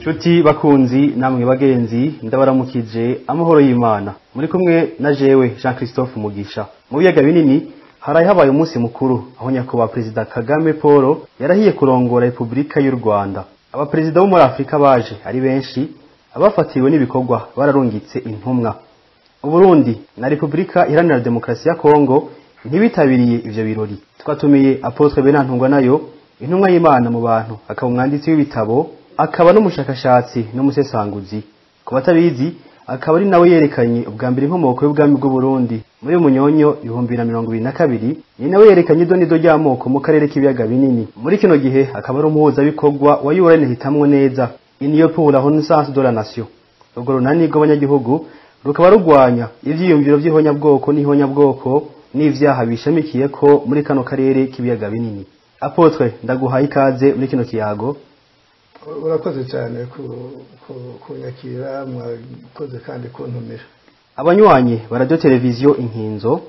Nshuti bakunzi namwe bagenzi, ndabaramukije amahoro y'Imana. Muri kumwe na jewe Jean Christophe Mugisha. Mu biyaga binini haraye habaye umunsi mukuru aho nyakubahwa Perezida Kagame Paul yarahiye kurongora Repubulika y'u Rwanda. Abaperezida bo muri Afrika baje ari benshi, abafatiriwe n'ibikorwa bararungitse intumwa. Uburundi na Repubulika Iharanira Demokarasi ya Kongo ntibitabiriye ivyo birori. Twatumiye Apôtre Bernard Ntungwanayo, intumwa y'Imana mu bantu, akaba umwanditsi w'ibitabo, akaba n'umushakashatsi n'umusesanguzi. Ku batabizi, akaba ari nawe yerekanye ubwa mbere inkomoko y'ubwami bw'u Burundi muri Munyonyo 2022, ni nawe yerekanye idonido ry'amoko mu karere k'ibiyaga binini. Muri kino gihe akaba ari umuhuzabikorwa wa URN hitamwo neza, Union pour la Renaissance de la Nation. Urwo runani rw'abanyagihugu rukaba rugwanya ivyiyumviro vy'ihonyabwoko n'ihonyabwoko n'ivyaha bishamikiye ko muri kano karere k'ibiyaga binini. Apôtre, ndaguhaye ikaze muri kino kiyago. Urakoze cyane kunyakira, mwakoze kandi kuntumira. Abanywanyi ba radio televiziyo Inkinzo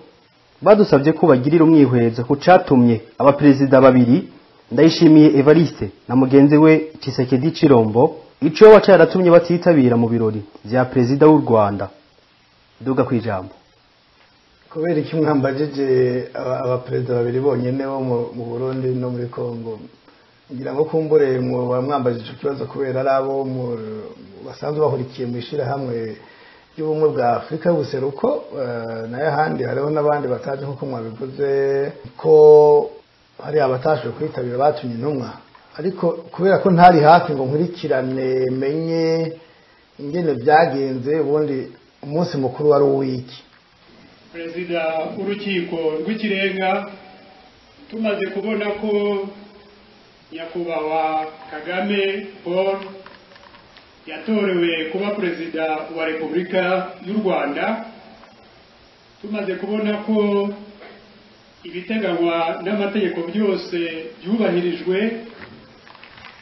badusabye ko bagirira umwihwezo ku catumye abaperezida babiri, Ndayishimiye Evariste na mugenzi we Tshisekedi Chilombo, ico waca yaratumye batitabira mu birori vya perezida w'u Rwanda. Duga kwijambo. Kubera iki mwambajije abaperezida babiri bonyene bo mu Burundi no muri Kongo? Ngira ngo kumbure mwambajije ico kibazo kubera ari abo basanzwe bahurikiye mu ishirahamwe ry'ubumwe bwa Afrika y'ubuseruko, nayo ahandi hariho n'abandi bataje nk'uko mwabivuze ko hari abatashoboye kwitabira batumye intumwa. Ariko kubera ko ntari hafi ngo nkurikirane menye ingene byagenze, ubundi umunsi mukuru wari uwiki. Perezida w'urukiko rw'ikirenga, tumaze kubona ko nyakubahwa Kagame Paul yatorewe kuba perezida wa Repubulika y'u Rwanda, tumaze kubona ko ibiteganywa n'amategeko byose byubahirijwe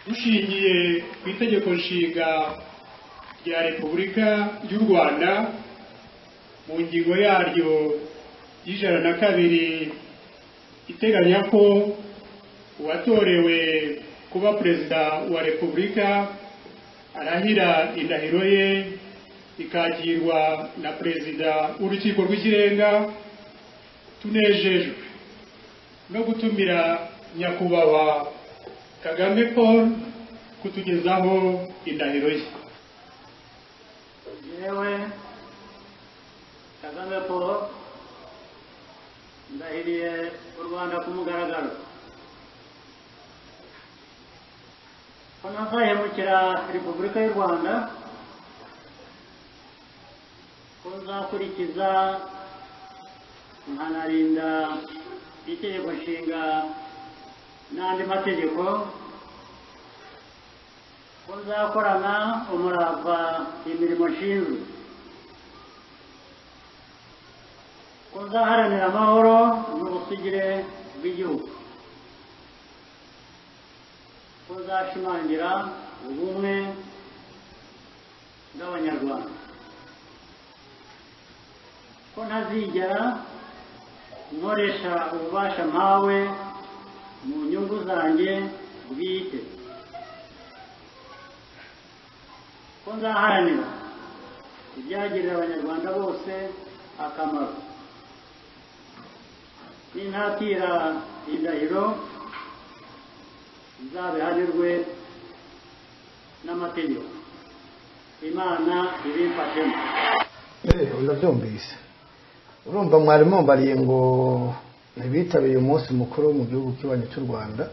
dushingiye ku itegeko nshinga rya Repubulika y'u Rwanda mu ngingo yaryo y'102 iteganya ko uwatorewe kuba perezida wa Repubulika arahira indahiro ye ikakirwa na perezida w'urukiko rw'ikirenga, tunejejwe no gutumira nyakubahwa Kagame Paul kutugezaho indahiro ye. Yewe Kagame Paul, ndahiriye u Rwanda ku mugaragaro ko ntazahemukira Repubulika y'u Rwanda, ko nzakurikiza nkanarinda itegeko nshinga n'andi mategeko, ko nzakorana umurava imirimo nshinzwe, ko nzaharanira amahoro n'ubusugire bw'igihugu, ko nzashimangira ubumwe bw'Abanyarwanda, ko ntazigera nkoresha ububasha mpawe mu nyungu zanjye bwite, ko nzaharanira ibyagirira Abanyarwanda bose akamaro. Nintatira indahiro nzabihanirwe n'amategeko, Imana ibimfashemo. Urabyumvise, urumva mwari mumbariye ngo ntibitabiriye umunsi mukuru mu gihugu kibanyi cy'u Rwanda.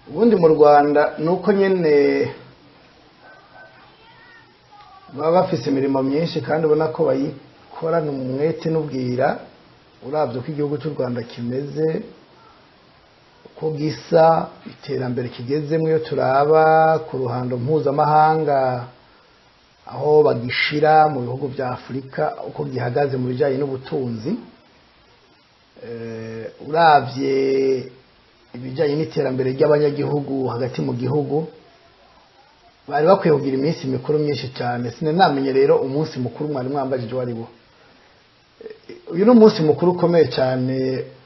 Ubundi mu Rwanda nuko nyene baba bafise imirimo myinshi kandi ubona ko bayikorana umwete n'ubwira. Uravye ko igihugu cy'u Rwanda kimeze, uko gisa, iterambere kigezemwo, iyo turaba ku ruhando mpuzamahanga aho bagishira mu bihugu vya Afrika uko gihagaze mu bijanye n'ubutunzi, uravye ibijanye n'iterambere ry'abanyagihugu hagati mu gihugu, bari bakwiye kugira iminsi mikuru myinshi cyane. Sinamenye rero umunsi mukuru mwari mwambajije wari wo. Uyu ni umunsi mukuru ukomeye cyane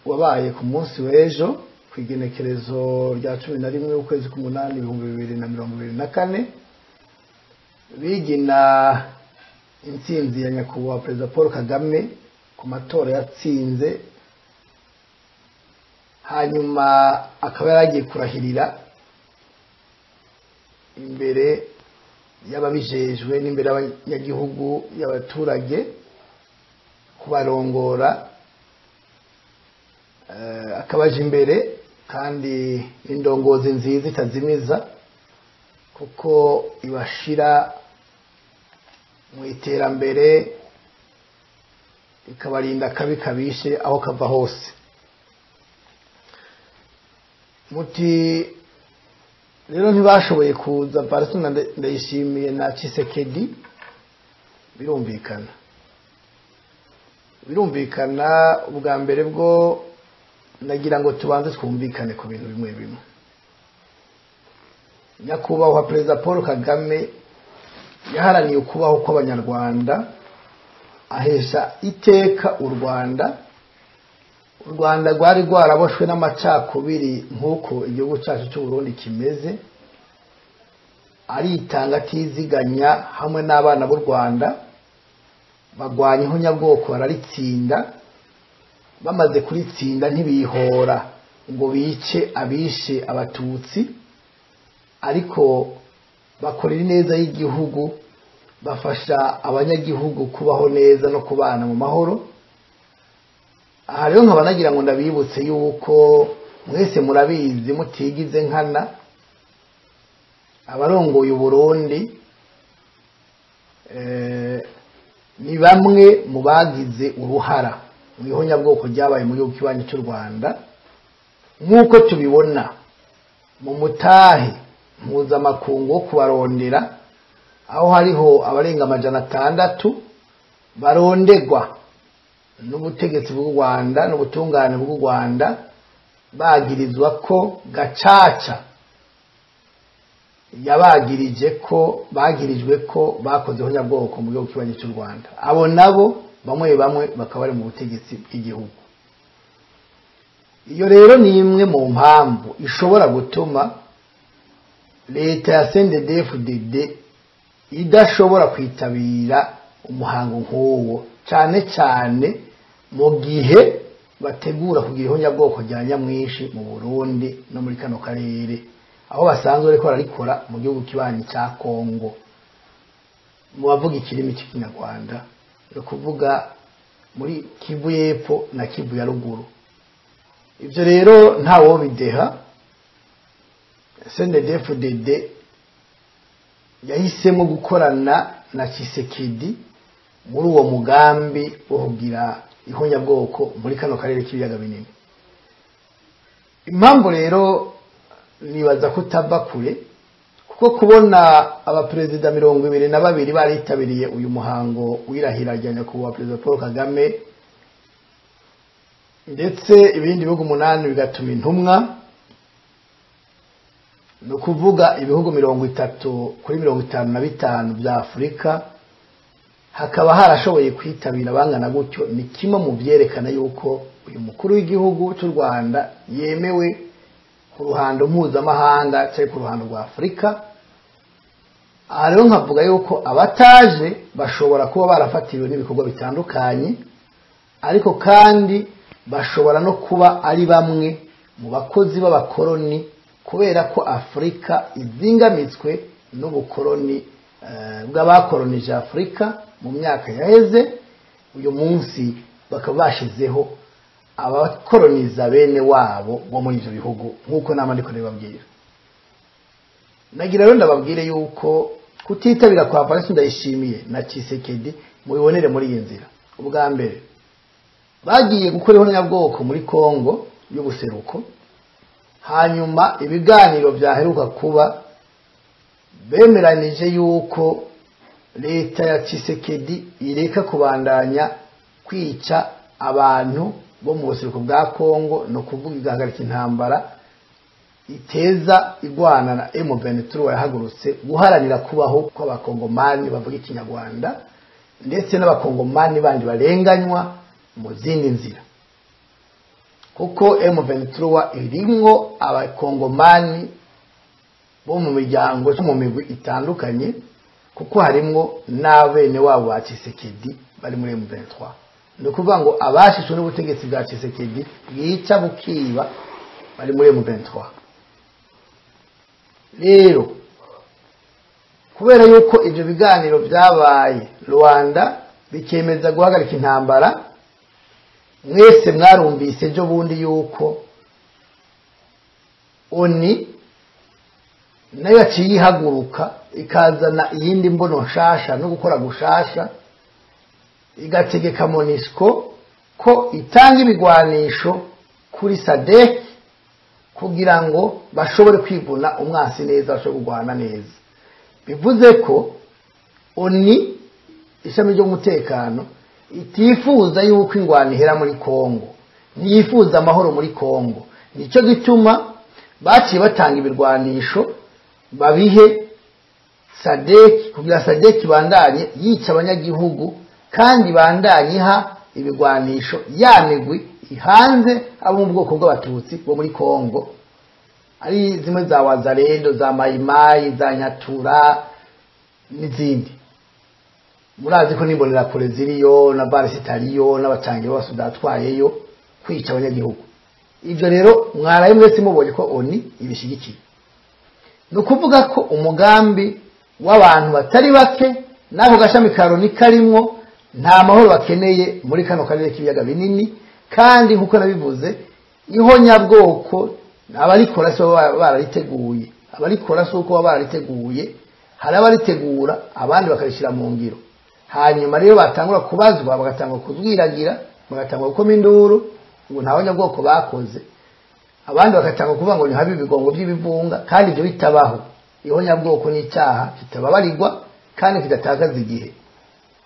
wabaye ku munsi w'ejo ku igenekerezo rya 11 ukwezi k'umunani 2024. bigina intsinzi ya nyakubahwa Perezida Paul Kagame ku matora yatsinze, hanyuma akaba yaragiye kurahirira imbere y'ababijejwe n'imbere y'abanyagihugu y'abaturage kubarongora, akabaje imbere kandi indongozi nziza itazimiza kuko ibashira mu iterambere ikabarinda akabi kabishe aho kava hose. Muti rero ntibashoboye kuza Barcelona Ndayishimiye na Tshisekedi, birumvikana. Ubwa mbere bwo nagira ngo tubanze twumvikane ku bintu bimwe bimwe. Nyakubahwa Perezida Paul Kagame yaharaniye ukubaho kw'Abanyarwanda, ahesha iteka u Rwanda. U Rwanda rwari rwaraboshwe n'amacakubiri nk'uko igihugu cyacu cy'u Burundi kimeze, aritanga atiziganya hamwe n'abana b'u Rwanda bagwanya ihonyabwoko bararitsinda. Bamaze kuritsinda ntibihora ngo bice abishe abatutsi, ariko bakorera ineza y'igihugu, bafasha abanyagihugu kubaho neza no kubana mu mahoro. Aha rero nkaba nagira ngo ndabibutse yuko mwese murabizi mutigize nkana, abarongoye Burundi ni bamwe mu bagize uruhara mu ihonyabwoko ryabaye mu gihugu kibanyi cy'u Rwanda, nk'uko tubibona mu mutahe mpuzamakungu wo kubarondera, aho hariho abarenga 600 barondegwa n'ubutegetsi bw'u Rwanda n'ubutungane bw'u Rwanda, bagirizwa ko gacaca yabagirije ko bagirijwe ko bakoze ihonyabwoko mu gihugu kibanyi cy'u Rwanda. Abo nabo bamwe bamwe bakaba bari mu butegetsi bw'igihugu. Iyo rero ni imwe mu mpamvu ishobora gutuma leta ya CNDD-FDD idashobora kwitabira umuhango nk'uwo, cyane cyane mu gihe bategura kugira ihonyabwoko rya nyamwinshi mu Burundi no muri kano karere, aho basanzwe bariko bararikora mu gihugu kibanyi cya Kongo, mu bavuga ikirimi cy'ikinyarwanda, ni ukuvuga muri Kivu y'Epfo na Kivu ya Ruguru. Ibyo rero ntawo bideha. CNDD-FDD yahisemo gukorana na Tshisekedi muri uwo mugambi wo kugira ihonyabwoko muri kano karere k'ibiyaga binini. Impamvu rero nibaza kutava kure, kuko kubona abaperezida 22 baritabiriye uyu muhango w'irahira rya nyakubahwa Perezida Paul Kagame, ndetse ibindi bihugu 8 bigatuma intumwa, ni ukuvuga ibihugu 30 kuri 55 bya Afurika, hakaba harashoboye kwitabira bangana gutyo, ni kimwe mu byerekana yuko uyu mukuru w'igihugu cy'u Rwanda yemewe ku ruhando mpuzamahanga cyangwa ku ruhando rwa Afurika. Aha rero nkavuga yuko abataje bashobora kuba barafatiriwe n'ibikorwa bitandukanye, ariko kandi bashobora no kuba ari bamwe mu bakozi b'abakoroni, kubera ko Afurika izingamitswe n'ubukoroni bw'abakoronije Afurika mu myaka yaheze. Uyu munsi bakaba bashizeho abakoroniza bene wabo bo muri ivyo bihugu, nk'uko nama ndiko ndababwira. Nagira rero ndababwire yuko kutitabira kwa Paris Ndayishimiye na Tshisekedi mubibonere muri iyi nzira. Ubwa mbere bagiye gukora ihonyabwoko muri Kongo y'ubuseruko, hanyuma ibiganiro byaheruka kuba bemeranije yuko leta ya Tshisekedi ireka kubandanya kwica abantu bo mu buseruko bwa Kongo, no kuvuga igahagarika intambara iteza igwana na M23 yahagurutse guharanira kubaho kw'abakongomani bavuga ikinyarwanda, ndetse n'abakongomani bandi barenganywa mu zindi nzira, kuko M23 irimwo abakongomani bo mu miryango mu migwi itandukanye, Kuko harimwo n'abene wabo ba Tshisekedi bari muri M23. Ni ukuvuga ngo abashishwe n'ubutegetsi bwa Tshisekedi bwica bukiba bari muri M23. Rero kubera yuko ibyo biganiro byabaye Rwanda bikemeza guhagarika intambara, mwese mwarumvise ejo bundi yuko ONU nayo yaciye ihaguruka ikazana iyindi mbono nshasha no gukora gushasha, igategeka MONUSCO ko itanga ibigwanisho kuri SADC kugira ngo bashobore kwivuna umwansi neza, bashobore kurwana neza. Bivuze ko ONU ishami ry'umutekano itifuza yuko ingwano ihera muri Kongo, ntiyifuza amahoro muri Kongo. Nicyo gituma baciye batanga ibirwanisho babihe SADC kugira SADC bandanye yica abanyagihugu kandi bandanye iha ibigwanisho ya migwi ihanze abo mu bwoko bw'abatutsi bo muri Kongo, ari zimwe za Wazalendo, za Mayimayi, za Nyatura n'izindi. Murazi ko n'imbonerakure ziriyo na barisitariyo n'abatangira bose datwayeyo kwica abanyagihugu. Ibyo rero mwaraye mwese mubonye ko ONU ibishigikiye. Ni ukuvuga ko umugambi w'abantu batari bake n'ako gashami ka ONU karimwo nta mahoro bakeneye muri kano karere k'ibiyaga binini. Kandi nkuko nabivuze, ihonyabwoko abarikora si baba barariteguye, abarikora si uko baba barariteguye, hari abaritegura abandi bakarishira mu ngiro. Hanyuma rero batangura kubazwa, bagatangura kuzwiragira, bagatangura gukoma induru ngo nta banyabwoko bakoze, abandi bagatangura kuvuga ngo ni habi ibigongo by'ibivunga, kandi ibyo bitabaho. Ihonyabwoko ni icyaha kitababarirwa kandi kidatakaza igihe.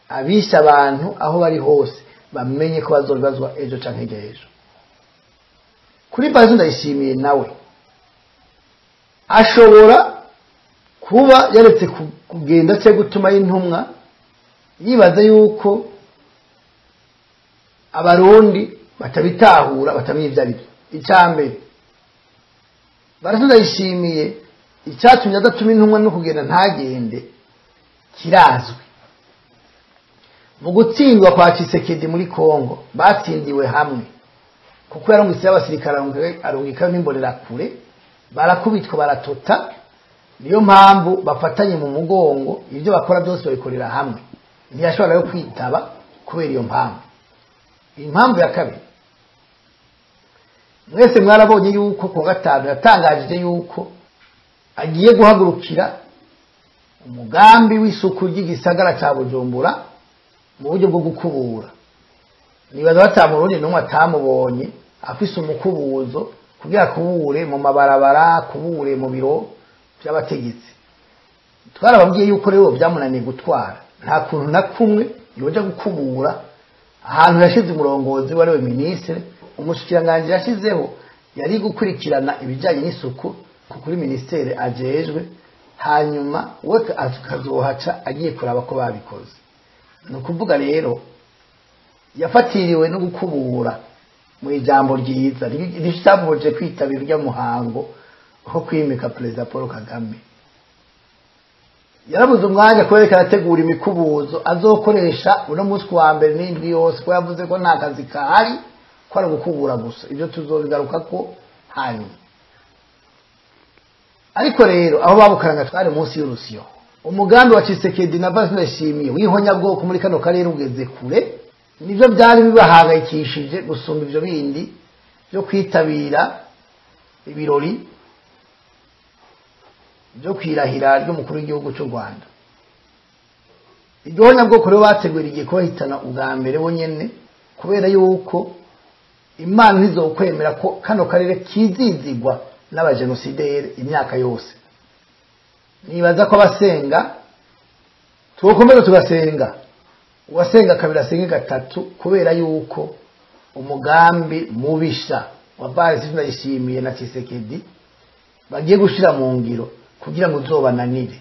Abisha abantu aho bari hose bamenye ko bazobibazwa ejo canke hirya y'ejo. Kuri Bazoum Ndayishimiye nawe ashobora kuba yaretse kugenda cyangwa gutuma intumwa, yibaza yuko abarundi batabitahura, batamenya ibyo ari byo. Icya mbere, Bazoum Ndayishimiye icyatumye adatuma intumwa no kugenda ntagende kirazwi. Mu gutsindwa kwa Tshisekedi muri Kongo batsindiwe hamwe, kuko yarungitse abasirikare arungika n'imbonerakure, barakubitwa baratota. Niyo mpamvu bafatanye mu mugongo, ibyo bakora byose babikorera hamwe. Ntiyashobora yo kwitaba kubera iyo mpamvu. Impamvu ya kabiri, mwese mwarabonye yuko ku gatanu yatangajije yuko agiye guhagurukira umugambi w'isuku ry'igisagara ca Bujumbura mu buryo bwo gukubura. Nibaza batamurundi n'umwe atamubonye afise umukubuzo kugira kubure mu mabarabara, kubure mu biro by'abategetsi. Twarababwiye yuko rero byamunaniye gutwara, nta kuntu na kumwe yoja gukubura ahantu yashize umurongozi wari we ministre, umushikiranganji yashizeho yari gukurikirana ibijyanye n'isuku kuri ministere ajejwe, hanyuma we akazohaca agiye kuraba ko babikoze. Ni ukuvuga rero yafatiriwe no gukubura mu ijambo ryiza rishabuje kwitabira urya muhango wo kwimika Perezida Paul Kagame. Yarabuze umwanya kubera arategura imikubuzo azokoresha uno munsi wa mbere n'indwi yose, ko yavuze ko nta kazi kahari, ko ari gukubura gusa. Ibyo tuzobigaruka ko hanyuma. Ariko rero aho babukaranga twari munsi y'urusiyo. Umugambi wa Tshisekedi na Bazoum Ndayishimiye w'ihonyabwoko muri kano karere ugeze kure, nivyo byari bibahangayikishije gusumba ivyo bindi byo kwitabira ibirori byo kwirahira ry'umukuru w'igihugu cy'u Rwanda. Iryo honyabwoko rero bateguye igiye kubahitana ubwa mbere bonyene, kubera yuko Imana ntizokwemera ko kano karere kizizigwa n'abajenosideri imyaka yose. Nibaza ko abasenga tukomeza tugasenga, uwasenga kabiri asenge gatatu, kubera yuko umugambi mubisha wa Bazoum Ndayishimiye na Tshisekedi bagiye gushira mu ngiro kugira ngo uzobananire.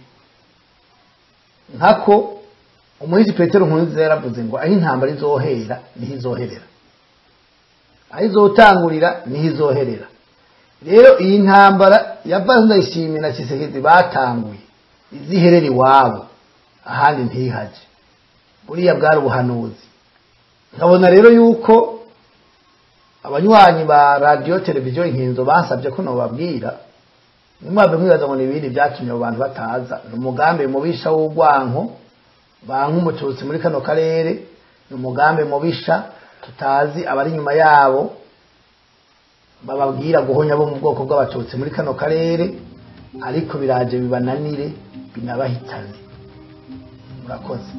Nkako umuhisi Petero Nkurunziza yaravuze ngo aho intambara izohera niho izoherera, aho izotangurira niho izoherera. Rero iyi ntambara ya Bazoum Ndayishimiye na Tshisekedi batanguye iziherera iwabo, Ahandi ntihaje. Buriya bwari ubuhanuzi. Nkabona rero yuko abanywanyi ba radiyo televiziyo Inkinzo bansabye ko nobabwira. Nimwave mwibaza ngo ni ibindi byatumye abo bantu bataza. Ni umugambi mubisha w'urwanko banka umututsi muri kano karere, ni umugambi mubisha tutazi abari inyuma yabo, bababwira guhonya bo mu bwoko bw'abatutsi muri kano karere, ariko biraje bibananire, binabahitane. Murakoze.